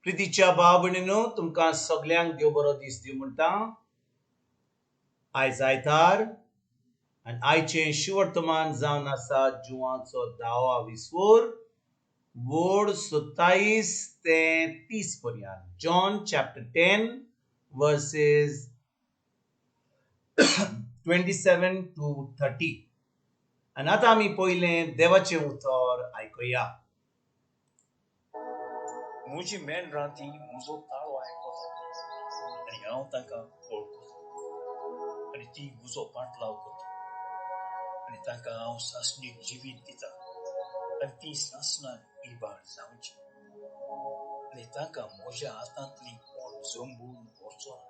प्रितीच्या भाव भयणीनो, तुमकां सगल्यांक देव बरो दीस दिवं म्हणटा. आयज आयतार आनी आयचें शिवर्तमान जावन आसा जुवाचो धावा विस्वोर वोड 27 ते 30 पर्यंत. John chapter 10 verses 27 to 30. आनी आतां आमी पयलें देवाचें उतर आयकुया. म्हजी मेंढरां ती म्हजो ताळो आयकता आनी हांव तांकां वळखता आनी ती म्हजो पाटलाव करता आनी तांकां हांव सासणीक जिवीत दिता आनी ती सासणाक इबाड जावची आनी तांकां म्हज्या हातांतली कोण जंबून व्हरचो ना.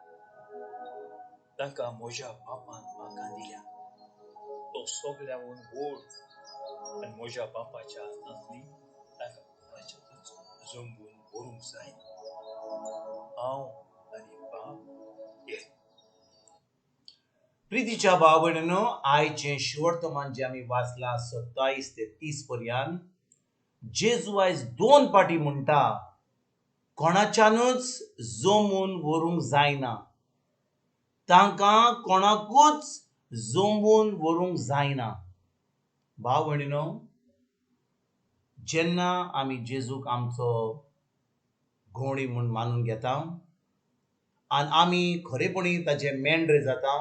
तांकां म्हज्या बापान म्हाका दिल्या, तो सगळ्याहून व्हड, आनी म्हज्या बापाच्या हातांतली तांकां कोणाच्याच जंबून व्हरूंक जायना. हांव आनी बाप एक. प्रितीच्या भाव भयणीनो, आयचें शिवर्तमान जें आमी वाचलां 27 ते 30 पर्यंत, जेजू आयज दोन पाटी म्हणटा, कोणाच्यानूच जमून व्हरूंक जायना, तांकां कोणाकूच जमून व्हरूंक जायना. भाव भयणीनो, जेन्ना आमी जेजूक आमचो घोणी म्हूण मानून घेता आनी आमी खरेपणी ताचे मेंढरे जाता,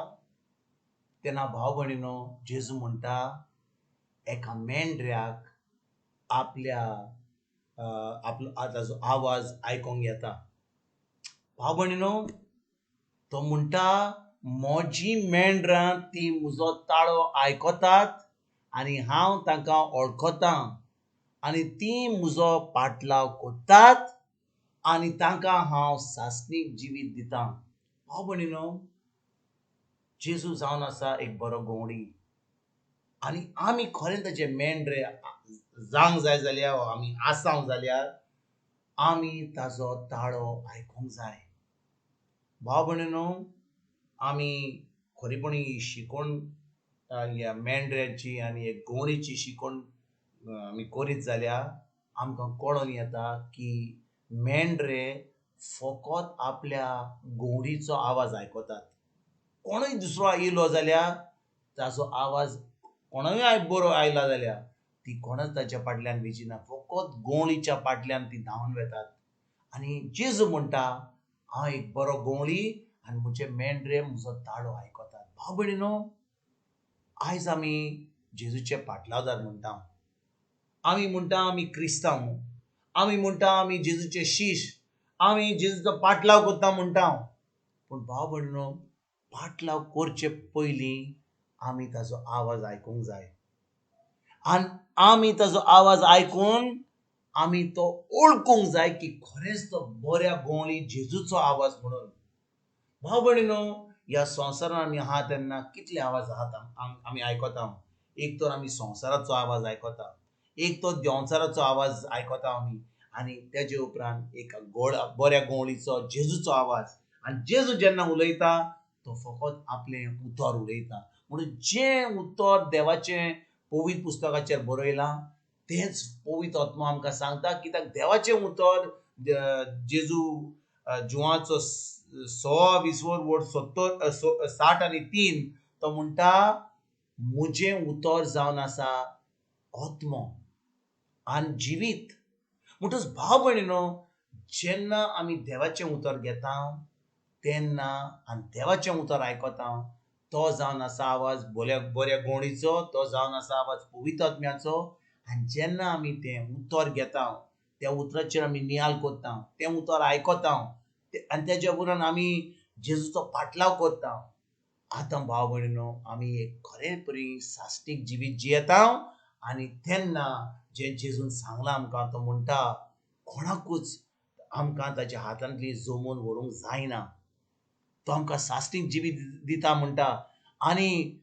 तेन्ना भाव भयणीनो, जेजू म्हणटा एका मेंढऱ्याक आपल्या आपलो ताजो आवाज आयकोंक येता. भाव भयणीनो, तो म्हणटा म्हजी मेंढरां ती म्हजो ताळो आयकतात आनी हांव तांकां वळखतां आनी ती म्हजो पाटलाव करतात आनी तांकां हांव सासणीक जिवीत दितां. भाव भयणीनो, जेजू जावन आसा एक बरो गवडी आनी आमी खरें ताचे मेंढरे जावंक जाय जाल्यार, आमी आसांव जाल्यार आमी ताजो ताळो आयकूंक जाय. भाव भयणीनो, आमी खरेपणी शिकोण ह्या मेंढऱ्याची आनी एक गवणीची शिकोण आमी करीत जाल्यार आमकां कळोन येता की मेंढरे फकत आपल्या गवडीचो आवाज आयकतात. कोणूय दुसरो येयलो जाल्यार ताजो आवाज कोणूय बरो आयला जाल्यार ती कोणच ताच्या फाटल्यान वचना, फकत गवळीच्या फाटल्यान ती धांवन वेतात. आनी जेजू म्हणटा हांव एक बरो गवळी आनी म्हजे मेंढरे म्हजो ताळो आयकतात. भाव भयणीनो, आयज आमी जेजूचे पाटलावदार म्हणटा, आमी म्हणटा आमी क्रिस्तांव, आमी म्हणटा आमी जेजूचे शीश, आमी जेजूचो पाटलाव करता म्हणटा. पूण भाव भयणीनो, पाटलाव करचे पयलीं आमी ताजो आवाज आयकूंक जाय आनी आमी ताजो आवाज आयकून आमी तो वळखूंक जाय की खरेंच तो बऱ्या गवळी जेजूचो आवाज म्हणून. भाव भयणीनो, ह्या संवसारान आमी आहा तेन्ना कितले आवाज आहात आमी आयकता. एक तर आमी संवसाराचो आवाज आयकता, एक तर देंवचाराचो आवाज आयकता आमी, आनी तेजे उपरांत एक बऱ्या गवळीचो जेजूचो आवाज. आनी जेजू जेन्ना उलयता तो फकत आपलें उतर उलयता. म्हणून जें उतर देवाचें पवित्र पुस्तकाचेर बरयलां तेंच पवित्र आत्मो आमकां सांगता. कित्याक देवाचें उतर जेजू जुवाचो 100 विसवर वोड 70 60 आनी 3 तो म्हणटा म्हजें उतर जावन आसा आत्मो आनी जिवीत. म्हणटच भाव भयणीनो, जेन्ना आमी देवाचें उतर घेता तेन्ना आनी देवाचें उतर आयकता, तो जावन आसा आवाज बऱ्या गवणीचो, तो जावन आसा आवाज पवित्र आत्म्याचो. आनी जेन्ना आमी तें उतर घेता, त्या उतराचेर आमी नियाल करता, तें उतर आयकता आनी तेज्या उपरांत आमी जेजूचो पाटलाव करता, आतां भाव भयणीनो आमी एक खरेपरी सासणीक जिवीत जियेता. आनी तेन्ना जें जेजून सांगलां आमकां, तो म्हणटा कोणाकूच आमकां ताच्या हातांतली जमून व्हरूंक जायना, तो आमकां सासणीक जिवीत दिता म्हणटा आनी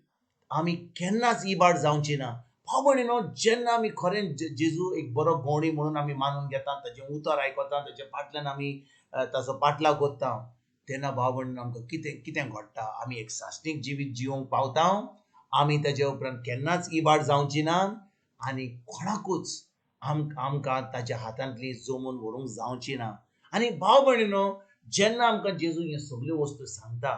आमी केन्नाच इबाड जावची ना. भाव भयणीनो, जेन्ना आमी खरें जेजू एक बरो गवणी म्हणून आमी मानून घेता, ताचें उतर आयकता, ताच्या फाटल्यान आमी ताचो पाटलाव करता, तेन्ना भाव भयणीनो आमकां कितें कितें घडटा, आमी एक सासणीक जिवीत जिवंक पावता, आमी ताच्या उपरांत केन्नाच इबाड जावची ना आनी कोणाकूच आमकां ताच्या हातांतली जमून व्हरूंक जावची ना. आनी भाव भयणीनो, जेन्ना आमकां जेजू हे सगल्यो वस्तू सांगता,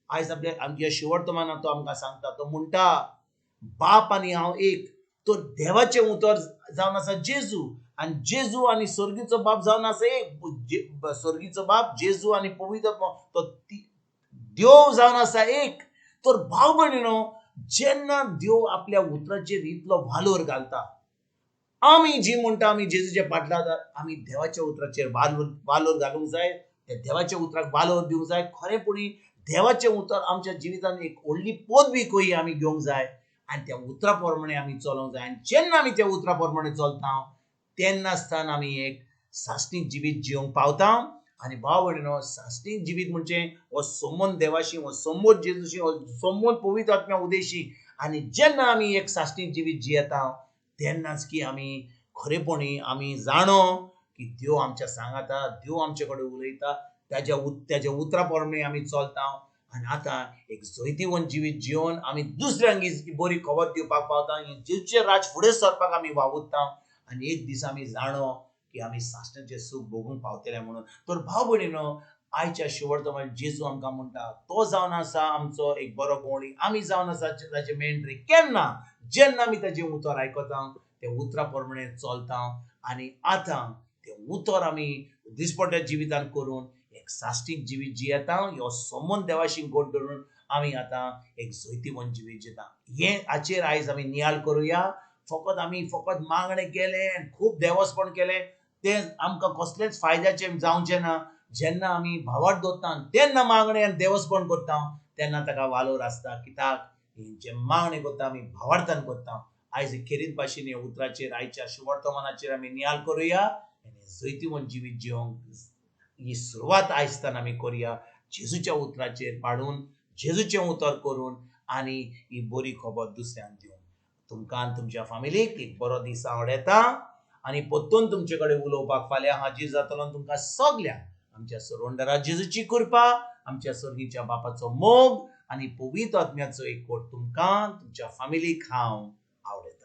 आयज आपल्या आमच्या शिवर्तमानात तो आमकां सांगता, तो म्हणटा बाप आनी हांव एक. तर देवाचें उतर जावन आसा जेजू, आनी जेजू आनी सर्गीचो बाप जावन आसा एक. सर्गीचो बाप जेजू आनी पवित्र तो देव जावन आसा एक. तर भाव भयणीनो, जेन्ना देव आपल्या उतराचेर इतलो वालोर घालता, आमी जी म्हणटा आमी जेजूच्या पाटला, आमी देवाच्या उतराचेर वालोर घालूंक जाय, त्या देवाच्या उतराक वालोर दिवंक जाय. खरेंपणी देवाचें उतर आमच्या जिवितांत एक व्हडली पदवी कही आमी घेवंक जाय आनी त्या उतरा प्रमाणे आमी चलोवंक जाय. आनी जेन्ना आमी त्या उतरा प्रमाणे चलता तेन्ना आसतना आमी एक सासणीक जिवीत जिवंक पावता. आनी भाव भयणीनो, सासणीक जिवीत म्हणजे हो संबंद देवाशी, हो संबंद जेजूशी, हो संबंद पवित्र आत्म्या उदेशी. आनी जेन्ना आमी एक सासणीक जिवीत जियेता तेन्नाच की आमी खरेपणी आमी जाणो की देव आमच्या सांगाता, देव आमचे कडेन उलयता, ताज्या उतरा प्रमाणे आमी चलता. आनी आतां एक जैतिवंत जिवीत जिवन आमी दुसऱ्यांक ही बरी खबर दिवपाक पावता, जेजूचें राज फुडें सरपाक आमी वावुरता. आनी एक दीस आमी जाणो की आमी सासणाचें सूख भोगूंक पावतले म्हणून. तर भाव भयणीनो, आयच्या शिवर्तमान जेजू आमकां म्हणटा, तो जावन आसा आमचो एक बरो गवळी, आमी जावन आसा ताजे मेंढरी. केन्ना? जेन्ना आमी ताजें उतर आयकता, तें उतरा प्रमाणे चलता आनी आतां तें उतर आमी दिसपट्ट्या जिवितांत करून एक साश्टीक जिवीत जियेता. ह्यो संबंद देवाशी गोड धरून आमी आतां एक जैतिवंत जिवीत जिता. हें हाचेर आयज आमी नियाळ करुया. फकत आमी फकत मागणें केलें, खूब देवस्पण केलें, तें आमकां कसलेंच फायद्याचें जावचें ना. जेन्ना आमी भावार्थ दवरता तेन्ना मागणें आनी देवस्पण करता तेन्ना ताका वालोर आसता. कित्याक जें मागणें करता आमी भावार्थान करता. आयज खेरीत भाशेन ह्या उतराचेर, आयच्या शुवर्तमानाचेर आमी नियाळ करुया आनी जैतिवंत जिवीत जिवंक ही सुरवात आयजतान आमी करुया. जेजूच्या उतराचेर पाडून, जेजूचें उतर करून आनी ही बरी खबर दुसऱ्यांक दिवन तुमकां आनी तुमच्या फामिलीक एक बरो दीस आवडटा. आनी परतून तुमचे कडेन उलोवपाक फाल्यां हाजीर जातलो. तुमकां सगल्यांक आमच्या सरोंडरा जेजूची कृपा, आमच्या सर्गीच्या बापाचो मोग आनी पवित्र आत्म्याचो एकवट तुमकां तुमच्या फामिलीक हांव आवडटा.